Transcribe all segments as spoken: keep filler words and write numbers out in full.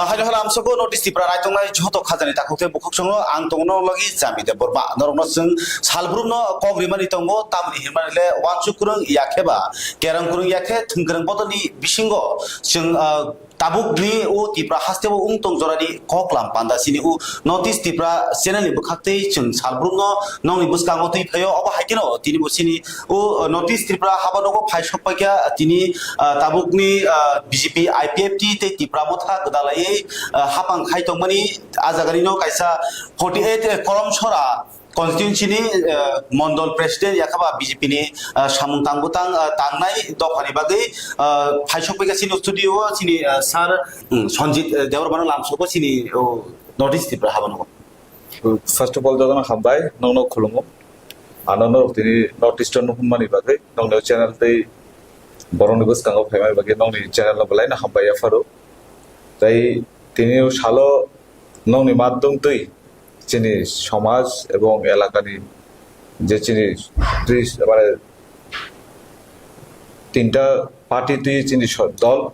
Haino hala amsoko North East Tripura naitongnai joto khajani takhuk tei bukhuk songno ang tongo logi Jami Debbarma. Norokno chwng salbrumno kok rimani tongo, tamni hinmani le wansuk kwrwng ya khe ba kerang kwrwng ya khe thwng kwrwng bodolni bisingo chwng, ah, tabukni o Tripura hasteo wng tong jorani koklam panda sini o North East Tripura channel ni bwkhak tei chwng salbrumno nongni bwskango twi phaio. Obo hai kheno tini bo sini o North East Tripura haba nogo phai sok paikha tini, ah, tabukni, ah, B J P, I P F T tei Tipra Motha gwdalaiwi, ah, hapang khai tongmani. A jaganino kaisa forty eight kolom sora constituency ni, ah, mondol president yakhaba B J P ni, ah, samung tangbutang, ah, tangnai dophani bagwi, ah, phai sok paikha chini studio o chini, ah, sir, um, Sanjit, ah, Debbarmano lamsoko chini, oh, North East Tripura haba nogo. First of all, jotono hambai, nongno khulumo. Ano norok tini North Eastern no hwnmani bagwi, nongni o channel tei borokni bwskango phaimani bagwi, nongni channel no belai no hambai yapharo. Tei tini o salo nongni madhom twi chini somaj ebong elakani je chini tris, mane tinta party twi chini so-, dol,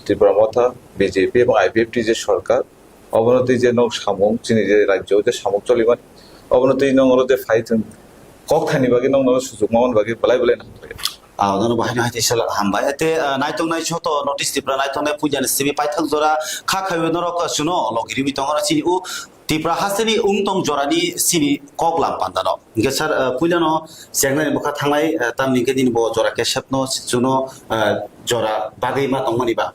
Tipra Motha, B J P ebong I P F T je sorkar, obono twi je nok samung, chini je rajyo je samung cholimani, obono twi nong oro je phai thung, kok thani bagwi nong oro sujuk mamani bagwi belai belai no hambai. Ah, nono bahai no hai tei sala hambai. Te, ah, naitongnai joto North East Tripura naitongnai puja ni simi paithak jora kha khaiwi norok suno logiriwi tongo chini u Tripura hasteni wng tong jorani sini kok lam panda no. Hingke sir, ah, puila no chengnai bwkha thanglai, ah, tamni hingke nini bo jora kesep no, chuno, ah, jora bagwi ma tongmani ba.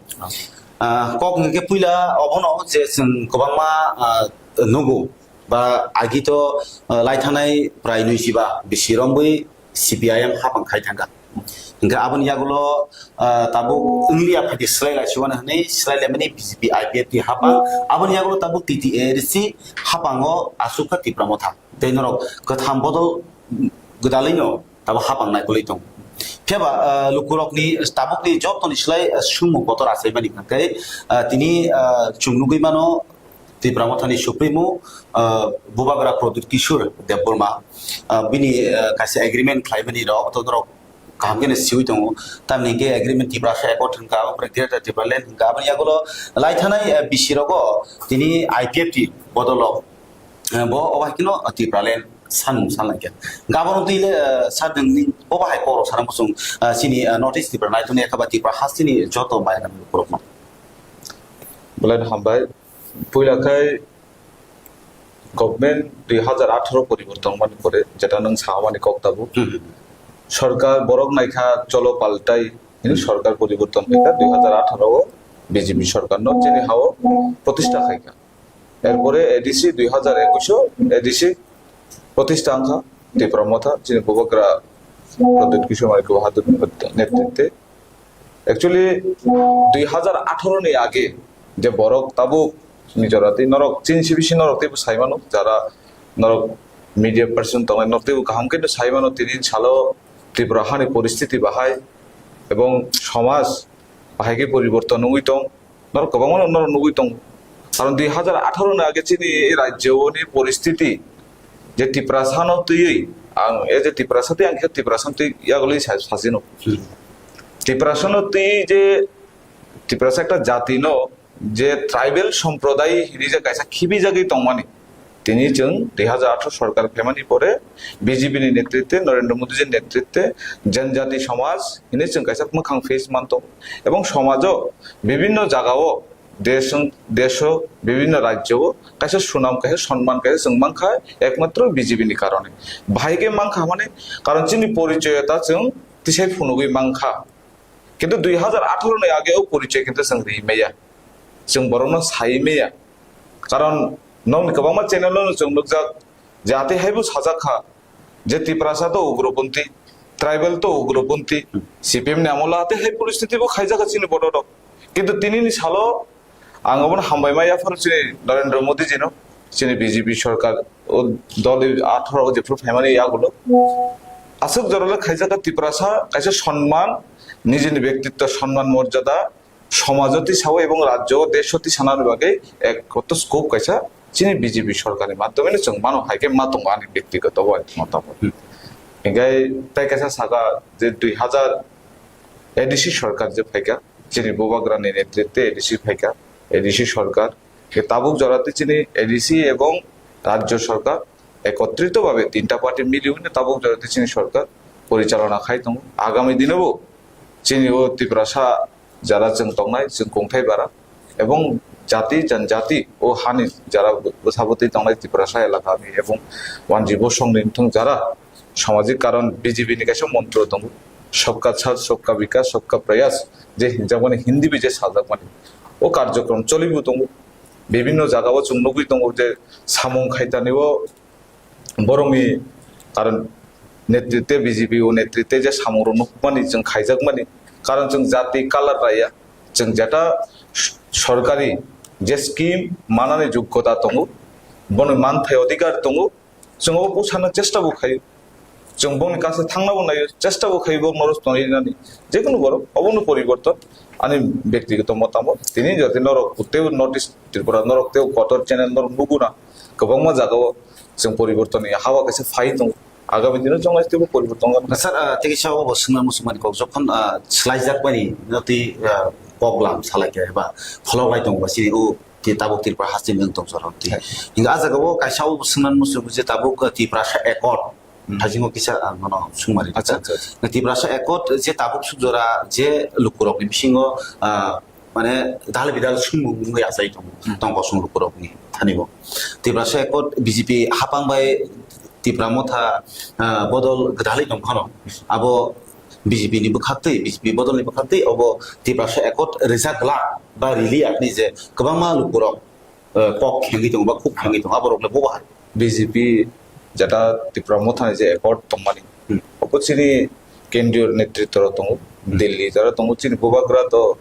Ah, kok hingke puila obono je chwng kwbangma, ah, nugo ba agi to, ah, lai thanai prai nui jiba bisi rombui C P I M hapang khai thangkha. Hingke aboni yagulo, ah, tabuk wngya phaidi slai lai chuana hwnwi slai laimani B J P I P F T hapang. Aboni yagulo tabuk T T A A D C hapango asukha Tipra Motha. Tei norok kwtham bodol gwdalwino tabuk hapang naikolwi tong. Phiyaba, ah, lukurokni tabukni jotoni slai, ah, sumung kotor achaimani hwnkhe, ah, tini, ah, chwng nugwi mano, Tipra Mothani Supremo, ah, Bubagra Pradyut Kishore Debbarma, ah, bini, ah, kaisa agreement khlaimani rok, to norok kaham khe siwi tongo. Tamni hingke agreement Tiprasa Accord hwnka, omo Greater Tipraland hwnka. Aboni yagulo lai thanai, ah, B C rogo tini I P F T bodolo, ah, bo obo hai kheno Tipraland sanmung sanlaikha. Gabon twi le, ah, sadwngni obo hai koro sana muchung, ah, chini, ah, North East Tipra naitoni ekaba Tipra hasteni joto bayana borokno. Belai hambai. Puila khai government dui hazar atharo poriborton mani pore, jeta nwng samani kok tabuk. Hmm. Sorkar borok naikha cholo paltai, hini sorkar poriborton naikha dui hazar atharo o B J P sorkar no chini hao protista khaikha. Erpore A D C dui hazar ekush o A D C protista wngkha Tipra Motha, chini Bubagra Pradyut Kishore Manik Bahadur ni netrite. Actually, dui hazar atharo ni age je borok tabuk Mizoram tei norok chini C B C norok teibo sai mano, jara norok media person tongnai norok teibo kaham khe sai mano, tini salo Tripura hani poristiti bahai ebong somaj bahai khe poriborton wngwi tong. Norok kwbangma norok nugwi tongo. Karon dui hazar atharo ni age chini rajyo ni poristiti je Tiprasa no twiwi ang, e je Tiprasa tei ang khe Tiprasa no twi yagulwi sa-, sachino. Tiprasa no twi je Tiprasa ekta jati no je tribal somproday hini je kaisa khibi jagwi tongmani. Tini chwng dui hazar atharo sorkar phaimani pore B J P ni netrite, Narendra Modi ji ni netrite, janjati somaj hini chwng kaisa mwkhang face man tongo. Ebong somajo bibhinno jagao desh, desho, bibhinno rajyo kaisa sunam, kaisa sonman, kaisa chwng mankha ekmatro B J P ni karone. Bahai khe mankha mane, karon chini porichoyota chwng tisai phunugwi mankha. Kintu dui hazar atharo ni age o porichoi kintu chwng ri maya, chwng borokno sai maya. Karon nokni kwbangma channel-o chwng nukjak je atwi haibo sajak kha je Tiprasa to ugroponthi, tribal to ugroponthi, C P M ni amolo atwi hai poristiti bo khaijak kha chini bororok. Kintu tinini salo ang obono hambai ma yapharo chini Narendra Modi jino, chini B J P sorkar o dol atharo o jephru phaimani yagulo. Aswk jorale khaijak kha Tiprasa kaisa sonman, nijini bektitto sonman morjada, somajo tisao ebong rajyo o desho tisanani bagwi ekotro scope kaisa chini B J P sorkarni madhyomeno chwng mano hai khe ma tongo ani bektigoto bo motamot. Hmm. Hinkhe tai kaisa saka je dui hazar A D C sorkar je phaikha, chini Bubagrani netrite A D C phaikha, A D C sorkar, tabuk jora tei chini A D C ebong rajyo sorkar ekotrito babe tinta party mili hwnwi tabuk jora tei chini sorkar porichalona khai tongo. Agami dinobo chini o Tiprasa jara chwng tongnai, chwng kongthai bara ebong jati janjati o hani jara bwsabwtwi tongnai Tiprasa elakani ebong wanji bosongni wngthong jara samajik karon B J P ni kaisa montro tongo, "Sabka Saath, Sabka Vikas, Sabka Prayas" je hinjakmani, Hindi bai je sajakmani o karjokrom cholibo tongo. Bibinno jagao chwng nugwi tongo je samung khaitani o borokni karon netritwe, B J P o netritwe je samungrok nukmani, chwng khaijakmani, karon chwng jati color raiya, chwng jeta sorkari je scheme manani joggota tongo, bono manthai odhikar tongo, chwng obo pusano chesta bo khaio, chwng bongni kaisa thangnabo naio, chesta bo khaio bok norok tonwi rinani, jekunu borok obono poriborton ani bektigoto motamot. Tini jodi norok tei notice Tripura norok tei kotor channel norok nuguna kwbangma jagao chwng poribortonni hawa kaisa phai tongo. Agami dino chwng teibo poriborton wngkha. Sir, ah, tei kisa obo swngna muchungmani kok, jokhon, ah, swlaijakmani no tei, ah, koklam salai khe ba pholok lai tongo ba chini o tei tabuk Tripura hasteni wng tong jorok tei. Hai. Hinga ah jagao kaisa obo swngna muchung je tabuk, ah, Tiprasa Accord. Hmm. Hajingo kisa ang nono sungmari. Acha, acha, acha. Tiprasa Accord je tabuk suk jora je lukurokni bisingo, ah, mane dal bidal sumung wngwi achai tongo, hmm, tong kosong lukurokni thani bo. Tiprasa Accord B J P hapang bai Tipra Motha, ah, bodol gwdalwi tong phano, abo B J P ni bwkhaktwi, B J P bodolni bwkhaktwi obo Tiprasa Accord rijak glak ba rili yakni je kwbangma lukurok, ah, kok khengwi tongo ba khuk khengwi tongo, aborokle bo bahai. B J P jeta Tipra Motha ni je accord tongmani, hmm, obo chini kendriyo netritwo rok tongo, hmm, Delhi jara tongo, chini bubagra to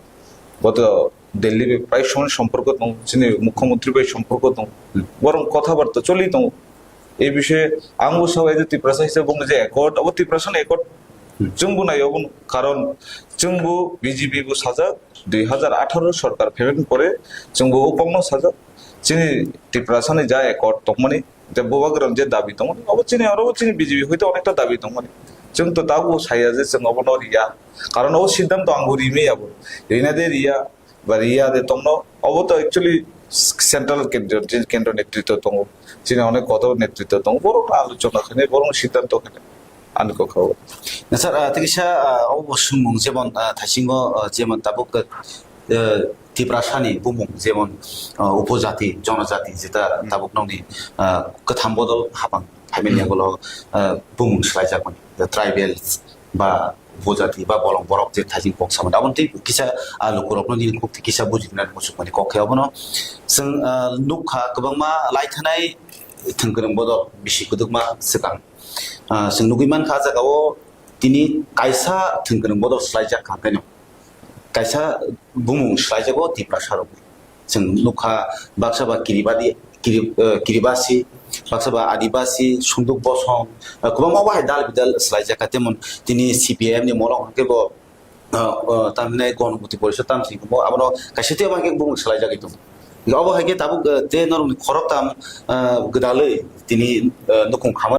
boto Delhi bai prai somoi somporko tongo, chini mukhyamantri bai somporko tongo, hmm, borok kotha barta choli tongo. E bishoye ang bo sabai je Tiprasa hisab bongni je accord, obo Tiprasa ni accord, hmm, chwng bo nai obo, karon chwng bo B J P bo sajak, dui hajar atharo sorkar phaimani pore chwng bo o kokno sajak, chini Tiprasa ni ja accord tongmani, je bubagra je dabi tongmani, obo chini oro chini B J P hoito onekta dabi tongmani. Chwng to tabuk saya je chwng obono riya, karon obo siddhanto ang bo rimaya bo, rina de riya, ba riya de tongno, obo to actually central kendro, je kendro netritwo tongo, chini onek kotor netritwo tongo, borok alochona khainai, borok siddhanto khainai, ani kokha o. Na sir, ah, tei kisa, ah, obo swngmung jemon, ah, thaisingo, ah, jemon tabuk, ah, Tiprasani bumung jemon, ah, upojati, jonojati jeta, hmm, tabuk nokni, ah, kwtham bodol hapang family, hmm, yagulo, ah, bumung swlaijakmani, the tribals ba upojati ba bolong borok je thaisin kok samani. Aboni tei kisa, ah, lukurokno nini kok tei kisa bujinani muchukmani kok khe abono chwng, ah, nukha kwbangma laithanai thwngkwrwng bodol bisi kwdwkma swkang. Ah, chwng nugwi mankha ah jagao tini kaisa thwngkwrwng bodol swlaijak kha khe no. Kaisa bumung swlaijago Tiprasa rokni. Chwng nukha baksa ba Kiribadi, Kiri-, eh, Kiribasi, baksa ba Adibasi, Sunduk Bosong, eh, kwbangma bahai dal bidal swlaijak kha. Temon tini C P I M ni molo hwnkhe bo, eh, eh, tamhinai Ganapati Porishad tamsini bo abono kaisa tei abo hai khe bumung swlaijagwi tongo. Obo hai khe tabuk, eh, tei norokni khoroktham, eh, gwdalwi tini, eh, nukhung khama